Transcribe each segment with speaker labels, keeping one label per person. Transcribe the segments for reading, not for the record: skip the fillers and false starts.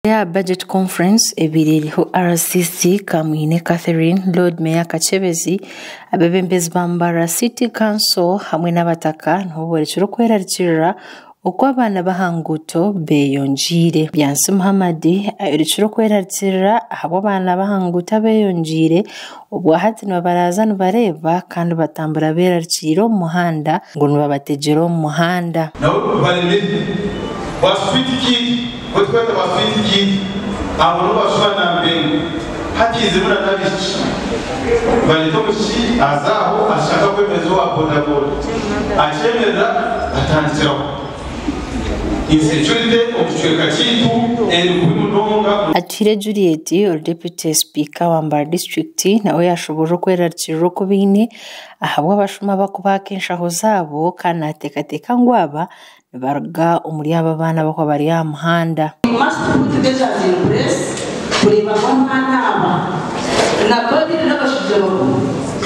Speaker 1: Aha Budget Conference ebaire eriho RCC Kamwine Catherine, Lord Mayor Kakyebezi, abeebembezi ba Mbarara City Council hamwe n'abataka niho boorekire okwerarikirira oku abaana b'aha nguuto beeyongyeire. Byansi Muhammad ayorekire okwerarikirira ahabw'abaana b'aha nguuto abeeyongyeire obwahati nibabaraaza nibareeba kandi batambura beerarikiriire omu muhanda ngu nibabategyera omu muhanda.
Speaker 2: Nabo baremire. Ba sweet kid bo tikweta ba sweet kid abo nibo bashuba nambengu hati izibu na nabishiki bareta omwishiki aza aho ashaka kwemereza owa boda boda akyemerera batandikiraho insecurity omu kicweka kyeitu eri kubi munonga.
Speaker 1: Atuhire Juliet ori Deputy Sipiika wa Mbarara disiturikiti nawe yashoborora okwerarikirira oku baine ahabw'abashuma abarikubaaka enshaho zaabo kandi nateekateeka ngu aba nibaruga omuri abo abaana abarikuba bari aha muhanda.
Speaker 3: We must put measures in place kureeba ngu abaana aba na babiri n'abashaija bakuru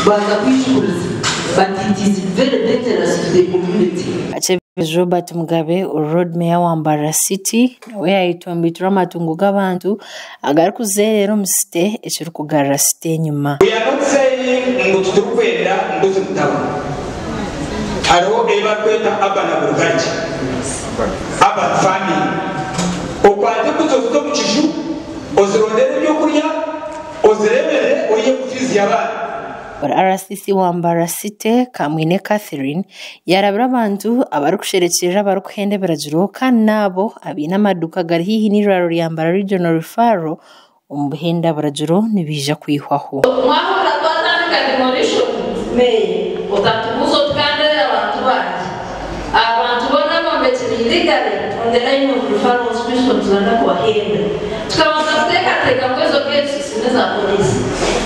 Speaker 3: baaza kwijukuriza but it is very dangerous to the community.
Speaker 1: Kakyebezi Robert Mugabe ori Lord Mayor wa Mbarara City nawe yayetomboitirwe amatungo g'abantu agarikuzeerera omu site ekirikugarura site enyima.
Speaker 4: We are not saying ngu titurikwenda mbuzi mutabo. Hariho ei barikweta urban agriculture, urban farming. Okwate embuzi ozite omu kiju, ozirondere ebyokurya, ozireeberere oiheho fiizi y'abaana.
Speaker 1: RCC wa Mbarara City, Kamwine Catherine, yaarabura abantu abarikusherekyerera abarikuhenda ebiragiro kandi n'abo abaine amaduuka gari haihi n'eirwariro rya Mbarara Regional Referral omu buhenda buragiro nibiija kwihwaho.
Speaker 5: Mwahurira twatandika demolition Meeya otatubuuza oti kandi abantu bangye abantu boona abombekire illegally on the line of referral hospital tuzana kubahenda. Tukabanza kuteekateeka ngu ezo kiosks neza police.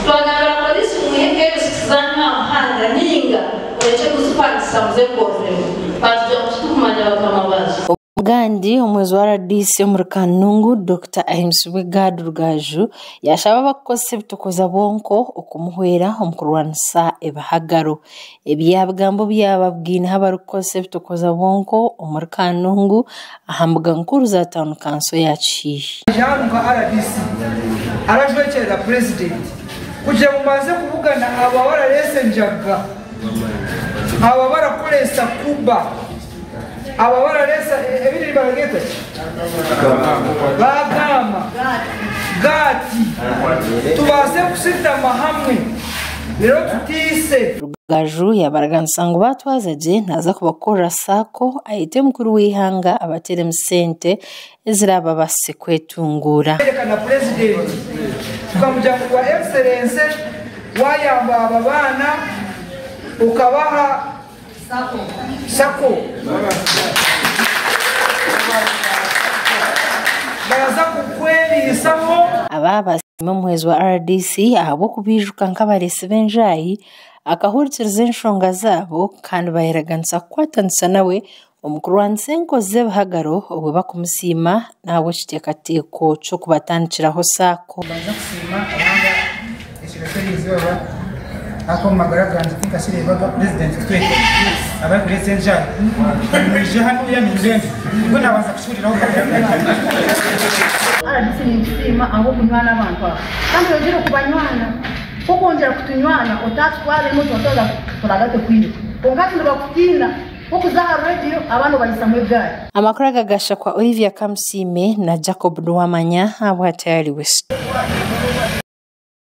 Speaker 5: Twagambira police ngu mwihe kiosks zanyu aha muhanda ninga murekye kuzipangisa muze kwororemu. Batugira ngu titukumanya bakama baazo.
Speaker 1: Ogandi omuhwezi wa rdc omuri Kanungu, Dokita Ahimbisibwe Gad Rugaju yaashaba abarikukozesa ebitokoza bwonko okumuhwera omu kurwanisa ebihagaro. Ebi yaabigambo obu yaaba abwaineho abarikukozesa ebitokoza bwonko omuri Kanungu aha mbuga nkuru za tauni kanso ya Kihihi.
Speaker 6: Aija hanu nka rdc arajwekyerera Purezidenti kugira ngu mbanze kubugana abo abarareesa enjaga, abo abarakoresa kuba. Abo abarareesa ebindi nibarabyeta ki? Baagamba Gaati, tubaase kushutama hamwe reero tutiise.
Speaker 1: Rugaju yaabaraganisa ngu baatwaza gye naaza kubakorera saako ayete mukuru w'eihanga abateeremu sente eziraababaasise kwetunguura.
Speaker 6: Twereka na Purezidenti tukamugira ngu Your Excellency waayamba aba baana okabaha Sacco baraza kukweriisaho.
Speaker 1: Aba basiima omuhwezi wa rdc ahabw'okubaijuka nk'abareetsi b'enjaayi akahurikiriza enshonga zaabo kandi bayeraganisa kukwatanisa nawe omu kurwanisa enkozi z'ebihagaro obwo bakumusiima n'ahabw'ekiteekateeko ky'okubatandikiraho Sacco.
Speaker 6: Mbanza kusiima Ruhanga ekiro ky'eriizooba ahakuba omu magara gangye tinkakireebaga purezidenti kutweta abarikureetsa enjara ngu mwije hanuya nindenda nibwo naabanza kukihuriraho
Speaker 7: Rdc ninkusiima ahabw'okunywana abantu aba kandi oyongyere kubanywana ku okwongyera kutunywana otatutwara emwe tuba turaza tukwiba kwonka hati nibakutiina ku okuza aha rediyo abaana obahisamu egaari.
Speaker 1: Amakuru aga gashakwa Olivia Kamusiime na Jacob Nuwamanya ahabwa Tayari West.